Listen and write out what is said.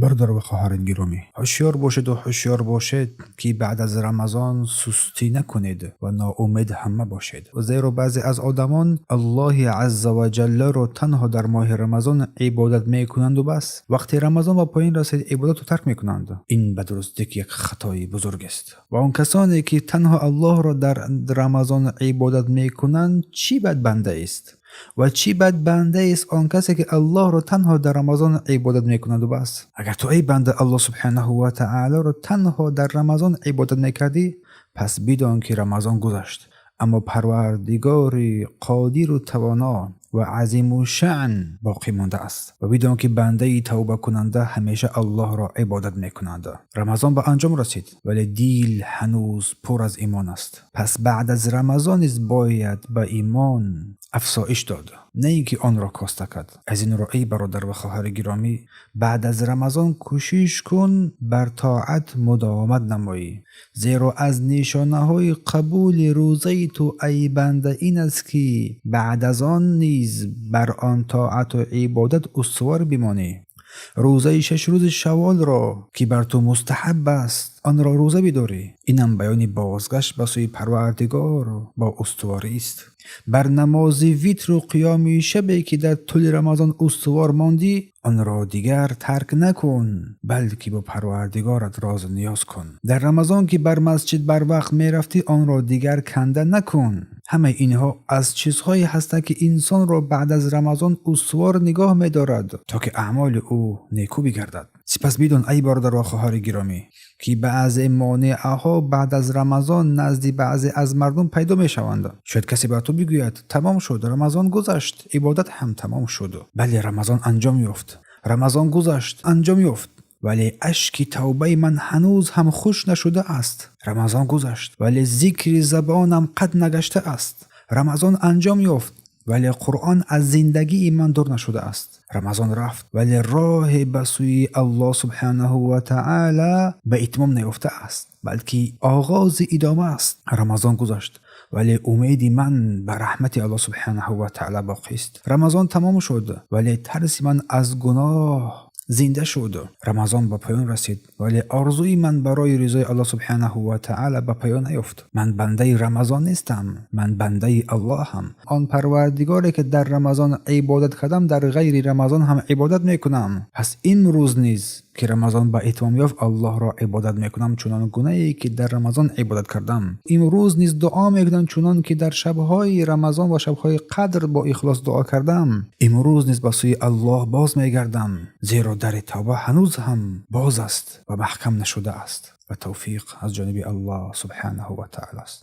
Бародар ва хоҳарони гиромӣ, ҳушёр бошед ва ҳушёр бошед, ки баъд аз Рамазон сустӣ накунед ва ноумед ҳам мабошед. Зеро баъзе аз одамон Аллоҳи азза ва ҷалларо танҳо дар моҳи Рамазон ибодат мекунанд ва бас. Вақте Рамазон ба поён расид, ибодатро тарк мекунанд. Ин ба дурустӣ як хатои бузург аст. Ва он касоне ки танҳо Аллоҳро дар Рамазон ибодат мекунанд, чӣ бад банда аст? Ва чӣ бад банда аст он касе ки Аллоҳро танҳо дар Рамазон ибодат мекунад ва бас. Агар ту эй банда Аллоҳ субҳонаҳу ва таолоро танҳо дар Рамазон ибодат мекардӣ, пас бидон ки Рамазон гузашт. Аммо Парвардигори қодиру тавоно ва азиму шаън боқӣ мондааст. Ва бидон ки бандаи тавбакунанда ҳамеша Аллоҳро ибодат мекунад. Рамазон ба анҷом расид, вале дил ҳанӯз пур аз имон аст. Пас баъд аз Рамазон низ бояд ба имон афзоиш дод, на ин ки онро коста кард. Аз ин рӯ эй бародар ва хоҳари гиромӣ, баъд аз Рамазон кӯшиш кун бар тоат мудовамат намоӣ. Зеро аз нишонаҳои қабули рӯзаи ту эй банда ин аст, ки баъд аз он низ бар он тоату ибодат устувор бимонӣ. Рӯзаи 6 рӯзи шавволро, ки бар ту мустаҳаб аст, онро рӯза бидорӣ. Инам баёни бозгашт ба сӯи Парвардигор бо устуворист. Бар намози витру қиёми шабе ки дар тӯли Рамазон устувор мондӣ, онро дигар тарк накун, балки бо Парвардигорат розу ниёз кун. Дар Рамазон ки бар масҷид барвақт мерафтӣ, онро дигар канда накун. Ҳамаи инҳо аз чизҳое ҳастанд, ки инсонро баъд аз Рамазон устувор нигоҳ медорад, то ки аъмоли ӯ некӯ бигардад. Сипас бидон эй бародар ва хоҳари гиромӣ, ки баъзе монеаҳо баъд аз Рамазон назди баъзе аз мардум пайдо мешаванд. Шояд касе ба ту бигӯяд: тамом шуд, Рамазон гузашт, ибодат ҳам тамом шуд. Бале, Рамазон анҷом ёфт, Рамазон гузашт, анҷом ёфт, вале ашки тавбаи ман ҳанӯз ҳам хуш нашудааст. Рамазон гузашт, вале зикри забонам қатъ нагаштааст. Рамазон анҷом ёфт, вале Қуръон аз зиндагии ман дур нашудааст. Рамазон рафт, вале роҳе ба сӯи Аллоҳ субҳонаҳу ва таъоло ба итмом наёфтааст, балки оғози идома аст. Рамазон гузашт, вале умеди ман ба раҳмати Аллоҳ субҳонаҳу ва таъоло боқист. Рамазон тамом шуд, вале тарси ман аз гуноҳ зинда шуд. Рамазон ба поён расид, вале орзуи ман барои ризои Аллоҳ субҳонаҳу ва таъоло ба поён наёфт. Ман бандаи Рамазон нестам, ман бандаи Аллоҳам. Он Парвардигоре ки дар Рамазон ибодат кардам, дар ғайри Рамазон ҳам ибодат мекунам. Пас имрӯз низ ки Рамазон ба итмом ёфт, Аллоҳро ибодат мекунам чунон гунае ки дар Рамазон ибодат кардам. Имрӯз низ дуо мекунам чунон ки дар шабҳои Рамазон ва шабҳои Қадр бо ихлос дуо кардам. Имрӯз низ ба сӯи Аллоҳ боз мегардам, зеро дари тавба ҳанӯз ҳам боз аст ва маҳкам нашудааст. Ва тавфиқ аз ҷониби Аллоҳ субҳонаҳу ва таъоло аст.